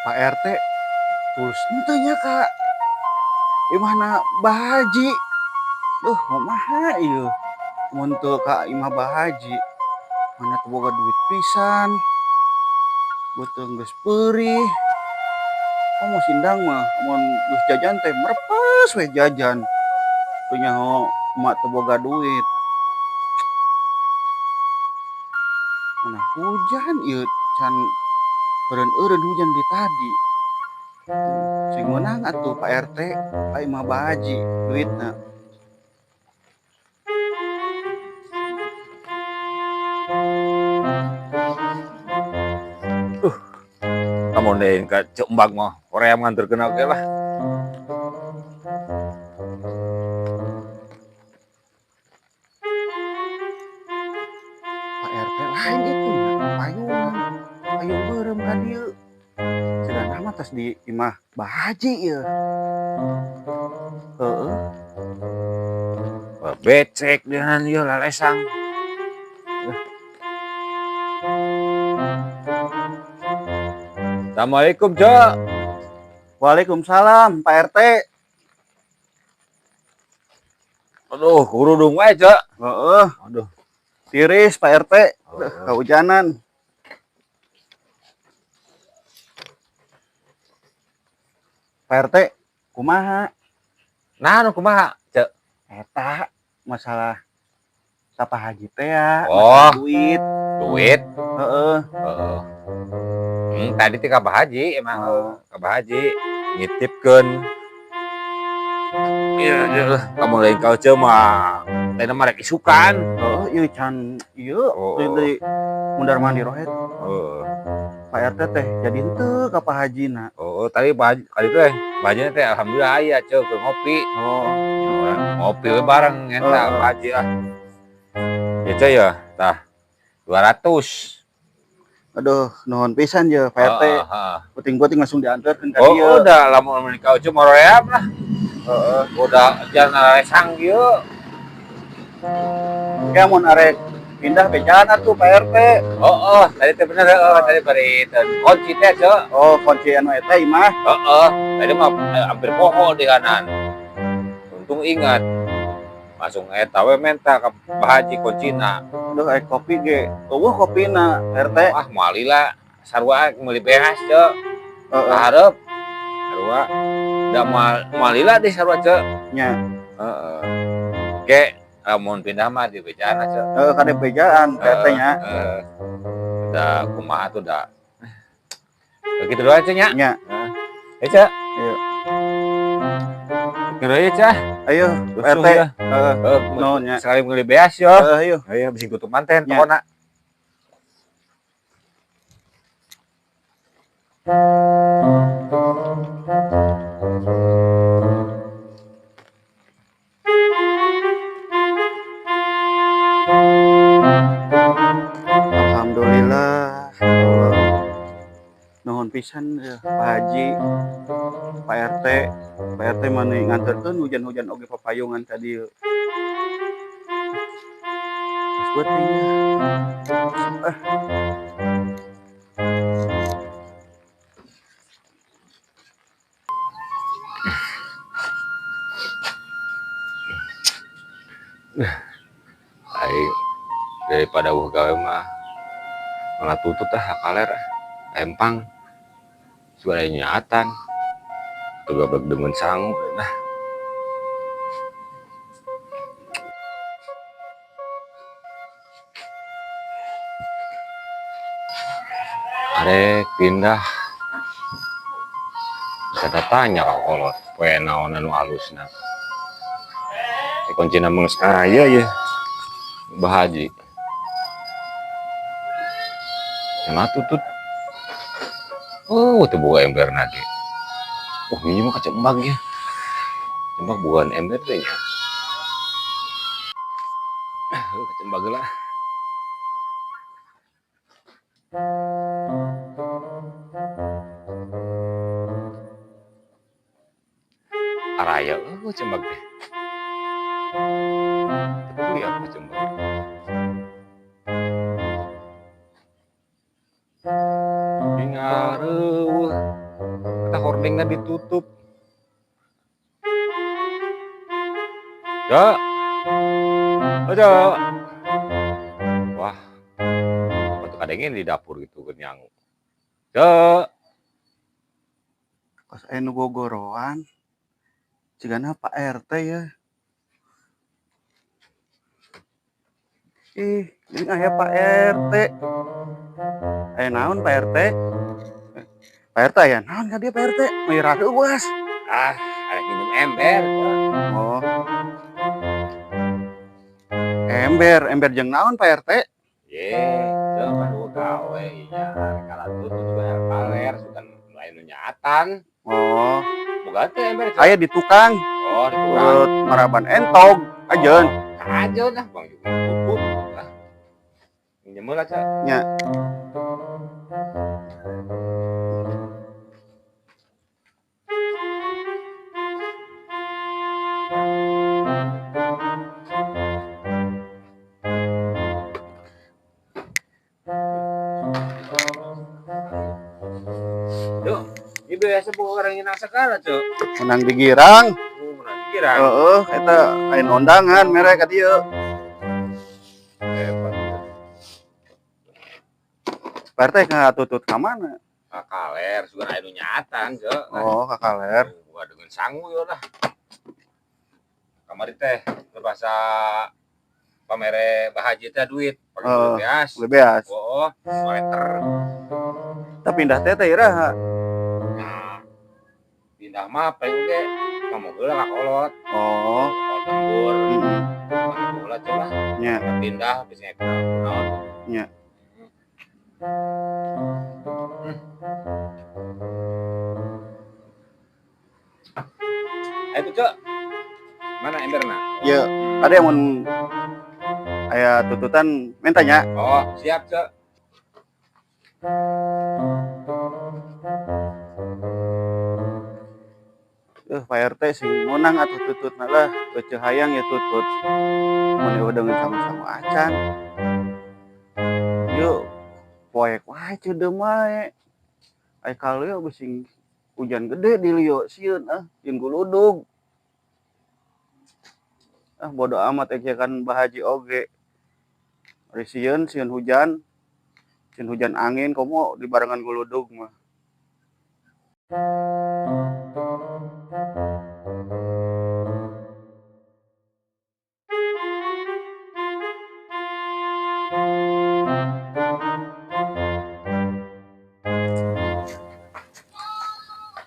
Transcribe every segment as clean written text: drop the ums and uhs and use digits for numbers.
Pak RT tulus henteu nya ka imahna Bah Haji. Duh, kumaha ieu? Mun teu ka imah Bah Haji, mana teu boga duit pisan. Beuteung geus peurih. Komo sindang mah mun geus jajan teh merepes we jajan. Teu nyaho emak teu boga duit. Mana hujan ieu can eureun-eureun hujan di tadi. Sing meunang atuh Pak RT ka imah Bah Haji duitna. Lamun deui ka Ceu Embag mah hoream nganterkeun oge lah. Pak RT lain itu nya payung, payung beureum ka dieu. Cenah mah tos di imah Bah Haji ieu. Heeh. Becek dengan ieu lalesang. Assalamualaikum, Cok. Waalaikumsalam, Pak RT. Aduh, kurudung wae, Cok. Heeh. Aduh. Tiris, Pak RT. Heeh. Kehujanan. Pak RT, kumaha? Nah, nu kumaha, Cok? Eta masalah ka Pak Haji teh ya, Oh. masalah duit. Duit? Heeh. Heeh. Tadi teh ka Bah Haji emang. Oh. Ka Bah Haji ngitipkeun. Iya, iya, kamu lain kau ceu mah. Teh mah rek isukan. Heeh, ieu can ieu Oh. dari mundar mandir rohet. Heeh. Pak RT teh jadi henteu ka Pak Haji na. Oh, tadi Pak Haji kali teh, Pak Haji teh alhamdulillah aya ceu keur ngopi. Oh. Ngopi we bareng eta Heeh. Pak Haji ah. Ya ceu ya, tah 200. Aduh, nuhun pisan ye Pak RT. Heeh, heeh. Puting-puting langsung diantarkeun ka Oh, dieu. udah lamun meuni ka Ucu moroream lah. Heeh. Udah jangan lalesang kieu. Ya mun arek pindah bejaan atuh Pak RT. Oh, oh, tadi teh bener heeh, tadi bari teh kunci teh, Ceu. Oh, kunci anu eta imah. Heeh, tadi mah hampir poho di kanan. Untung ingat. Langsung eta we menta ka Pak Haji kuncina. Aduh, kopi ge. Eueuh kopina, RT. Wah, moal lila sarua meuli beas, Ceu. Heeh. Hareup. Sarua. Da moal lila deh sarua, Ceu. Nya. Heeh. Ge lamun pindah mah di bejaan, Ceu. Heeh, kade bejaan Pak RT nya. Heeh. Da kumaha tuh da. Begitu doang, Ceu nya. Nya. Heeh. Eh, Ceu. Ayo. Kira ya, Ceu. Ayo, Pak RT. Heeh. Heeh. Heeh, Nuhun nya. sekali meuli beas yo. Heeh, ayo. Ayo bising tutup manten Nya. pokona. Alhamdulillah. Nuhun pisan ya, Pak Haji, Pak RT. Pak RT mani nganterkeun hujan-hujan oge papayungan ka dieu. Geus beuting ya. Ah. Aing daripada eueuh gawe mah malah tutut ah kaler empang. Suara nyaatan. Tuh gablek demen sangu nah. Arek pindah. Bisa tanya ka kolot, poe naon anu alusna. Kuncina geus aya ye. Bah Haji. Nah tutut. Oh, teu boga ember ge. Oh, ini mah kacembag ya. Cembag bukan ember teh nya. Kacembag lah. Araya, oh, cembag teh. Tapi apa cembag? Tinggal reueuh. Eta hordengna ditutup. Cok. Oh, Cok. Wah. Apa tuh kadangnya di dapur gitu kenyang. Cok. Kos aya nu gogoroan. Cigana Pak RT ya. Ih, ini aya Pak RT. Aya naon Pak RT? Pak RT aya naon ka dieu Pak RT? Mirah euas. Ah, ada minum ember. Oh. Ember, ember jeung naon Pak RT? Ye, cok kan gua gawe nya kala tutut juga kaler sugan lain nu nyaatan. Oh. Boga teh ember, Cok. Aya di tukang. Oh, di tukang. Urut maraban entog, ajeun. Oh, ajeun ah, bang juga tutut. Ah. Minjem heula, Cok. Nya. Cuk, ini biasa buka orang nginang segala, Cuk. Menang di Girang. Oh, menang di Girang. Heeh, eta lain undangan mere ka dieu. Hebat. Pak RT ngatutut ka mana? Ka kaler, sugan aya nu nyaatan, Cuk. Oh, ka kaler. Gua dengan sangu yo lah. Kamari teh berbahasa pamere bahaji teh duit, pakai Oh, duit beas. Duit beas. Oh, sweater. Tapi pindah teh teh iraha. Nah, pindah mah paling oge ngomong heula ka kolot. Oh. Kolot lembur. Heeh. Ngomong heula coba. Nya. Pindah bisa naon. Nya. Ayo Cok. Mana emberna? Iya, ada yang mun aya tututan mintanya. Oh, siap, Cok. Pak RT sing menang atuh tututna lah, eceu hayang ya tutut. Mun eueuh deungeun sama-sama acan. Yuk, poek wae ceudeum wae. Ai kaleu bisi hujan gede di lieu sieun ah, jeung guludug. Ah, bodo amat ek kan bahaji oge. Ari sieun, sieun hujan. Sieun hujan angin komo dibarengan guludug mah.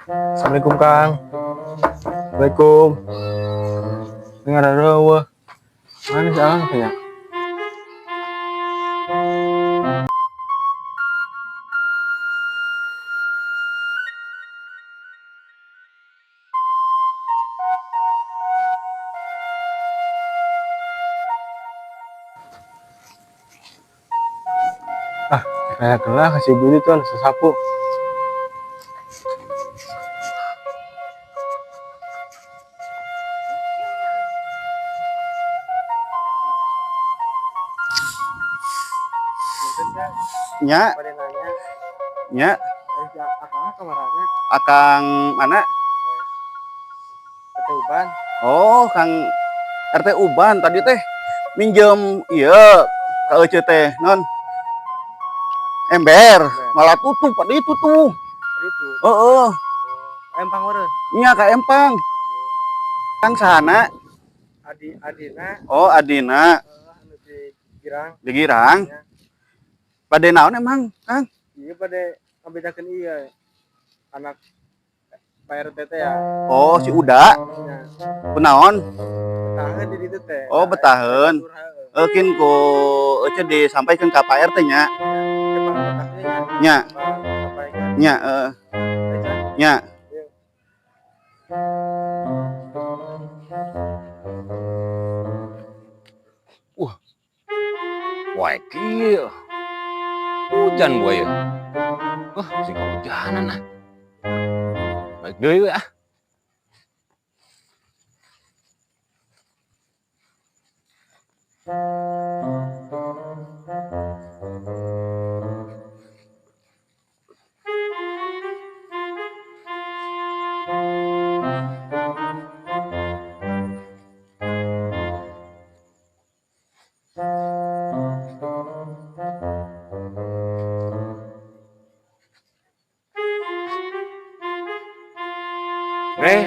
Assalamualaikum Kang. Assalamualaikum. Dengar ada wah. Mana sih Akang kayaknya? Ah, kayak kelah kasih beli tuh sesapu. Nya. Pada nanya. Nya. Akang kamarana? Akang mana? RT Uban. Oh, Kang RT Uban tadi teh minjem ieu ka eceu teh non ember, malah tutup pada itu tuh. Itu. Heeh. Oh, empang meureun. Nya ka empang. Kang sahana? Adi Adina. Oh, Adina. Heeh, anu di Girang. Di Girang. Nya. Pada naon emang, Kang? Iya pada ngabedakeun iya anak Pak RT teh ya. Oh, si Uda. Nya. Kunaon? Betaheun di ditu teh. Oh, betaheun. Heeh. Kin ku eceu disampaikan ka Pak RT nya. Nya. Nya, heeh. Nya. Wah. Wah, kieu. Hujan buaya. Wah, sing kehujanan ah. Balik deui we ah. Eh,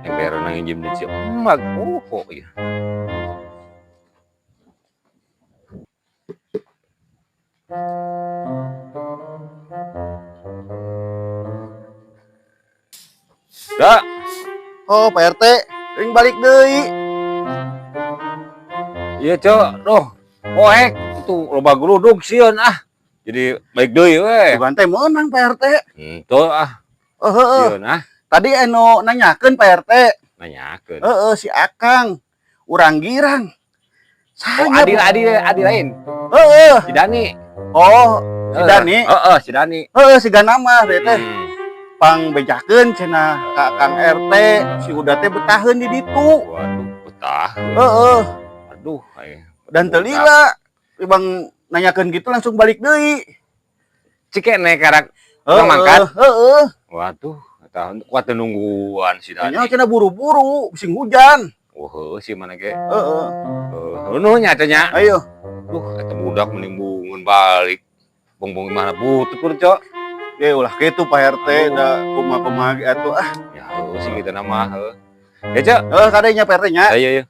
ember nang injem di si emak. Oh, kok ya. Dak, Oh, Pak RT, ring balik deui. Iya cok, doh, poek itu loba geruduk sieun ah. Jadi baik deui we. Bukan teh meunang Pak RT. Henteu ah, Oh, heeh. sieun ah, Tadi anu nanyakeun Pak RT. Nanyakeun. Heeh, si Akang urang girang. Oh, Saya adil adil adil lain. Heeh. Si Dani. Oh, si Dani. Heeh, si Dani. Heeh, si nama teh teh. Hmm. Pang bejakeun cenah ka Kang RT, si Uda teh betaheun di ditu. Waduh, betah. Heeh, Aduh, ay. dan teu lila. Bang nanyakeun gitu langsung balik deui. Cikene karak Heeh, mangkat. heeh. Waduh, tahun kuat nungguan si Dani. Nya cenah buru-buru, bising hujan. Wah, heueuh sih mana ge. Heeh. Heuh, nu nya teh nya. Ayo. Duh, eta budak mending bungun balik. Bongbong mana butut pun, Cok. Eh ulah kitu Pak RT Aduh. da kumaha-kumaha ge atuh ah. Ya, heueuh sih kita nama heueuh. Ya, Cok. Heeh, kadenya Pak RT nya. Ayo, ayo.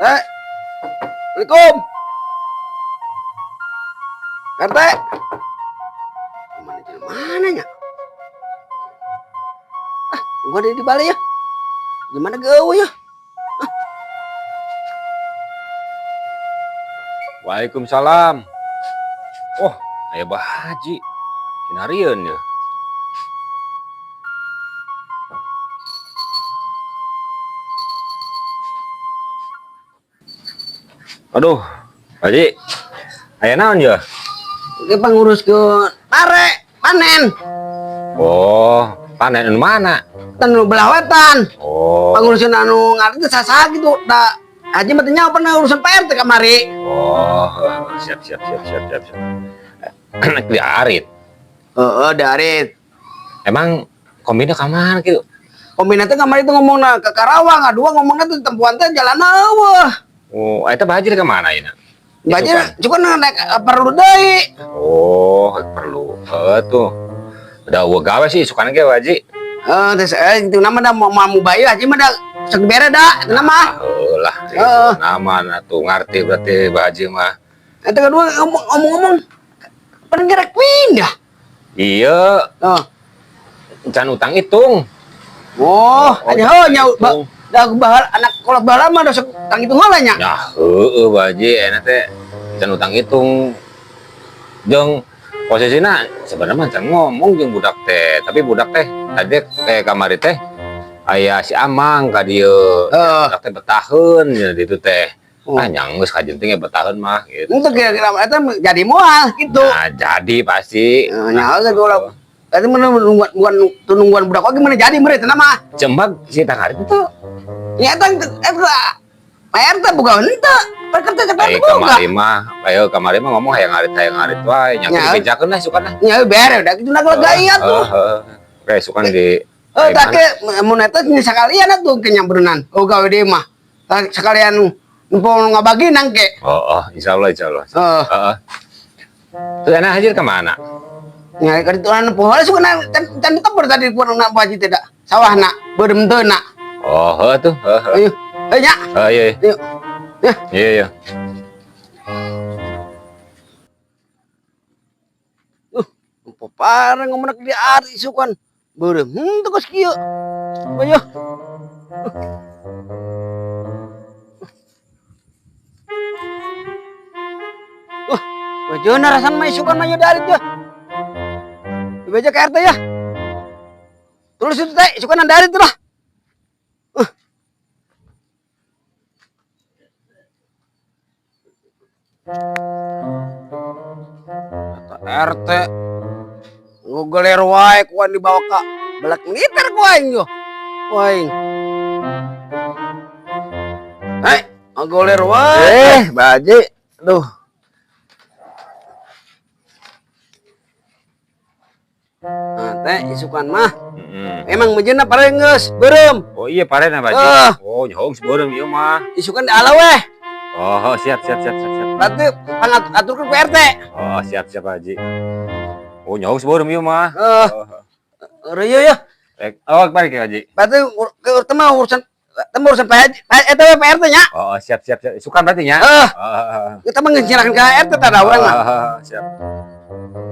Eh. Assalamualaikum. RT. Mana jalan mana nya? Ah, gua ada di balai ya. Gimana gawe ya? Waalaikumsalam. Oh, aya Bah Haji. Sinarieun ya. Aduh, Haji. Aya naon ya? Ke pangurus ke pare, panen. Oh, panen anu mana? Tan nu belah wetan. Oh. Pangurusan anu ngarti sasa gitu. Da Haji mah teu nyaho pernah urusan Pak RT kamari. Oh, siap siap siap siap siap siap. Nek diarit. Heeh, diarit. Emang kombina ka mana gitu? Kombina teh kamari tuh ngomongna ke Karawang, adua ngomongna tuh tempuan teh jalan eueuh. Oh, eta Bah Haji ka mana ieu? Bah Haji cukup naik perlu deui. Oh, perlu. Heuh tuh. Udah eueuh gawe sih sukana ge Bah Haji. Heeh, teh itu nama da mau mau bayi Haji mah da sok bere da, itu nama. Heuh lah, Heeh. nama na tuh ngarti berarti Bah Haji mah. Eta kedua ngomong-ngomong pernah ngerek pindah. Iya, Oh. can utang hitung. Oh, Oh, aja heuh nya hitung. da bahal anak kolot baheula mah da sok utang hitung heula nya. Ya heueuh Bah Haji, enak teh can utang hitung. Jeung posisina sebenarnya mah can ngomong jeung budak teh, tapi budak teh tadi teh kamari teh aya si Amang ka dieu. Heeh. Budak teh betaheun nya ditu teh. Oh. Ah nyanggeus kajenting ge betaheun mah gitu. Itu kira-kira eta jadi moal gitu. Nah, jadi pasti. Nah, nya geus ulah eta mah nungguan nungguan nungguan budak oge mana jadi mere teh mah. Jembag si tangari itu. Nya eta eta Pak RT boga henteu. Pak RT cek Eh boga. kamari mah, ayo kamari mah ngomong hayang ngarit wae, nya Nya. dibejakeun lah sukana. Nya bere udah kitu lega iya tuh. Heeh. Oke, sukan di Eh tak ke mun eta nya sakalian atuh ke nyampeurnan. Oh gawe deui mah. Sekalian nempo ngabagi nangke. Oh, oh, insyaallah insyaallah. Heeh. Heeh. Terus enak haji kemana? Nya ka ditu nempo heula sukana can can ditebur tadi ku na Pak Haji teh da. Sawahna beureum teu na. Oh, heuh tuh, heuh. Heuh. Ayo. Eh nya. Heuh, iya. Ayo. Ya. Iya, iya. Nempo pareng ngomong di ari sukan. Beureum henteu geus kieu. Ayo. Bajona rasan mah isukan mah dari tuh. Dibaca ke RT ya. Tulis itu teh, isukan dari tuh lah. Kata RT ngogeler wae kuan dibawa ka belak militer ku aing yo. Aing. Hei, Ngagoler wae. Pak Haji. Duh. Nah, teh isukan mah. Heeh. Emang mejeuna pare geus beureum. Oh iya parena Pak Haji. Eh. Oh, nyohong sebeureum ieu mah. Isukan di ala weh. Oh, siap siap siap siap siap. Berarti pangaturkeun ku RT. Oh, siap siap Pak Haji. Oh, nyohong sebeureum ieu mah. Eh, Oh, reueuh ya. Oh, balik ya, Haji. Berarti ke teu urusan teu urusan Pak Haji, eta we Pak RT nya. Oh, siap siap siap. Isukan berarti nya. Eh, Oh, kita mah geus nyerahkeun ka RT tah da urang mah. siap.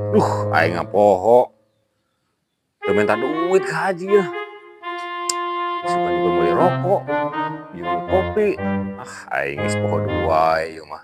Duh, aing ngapoho. Teu minta duit ke Haji ya. Isukan juga beli rokok, juga beli kopi. Ah, aing geus poho dua ieu mah.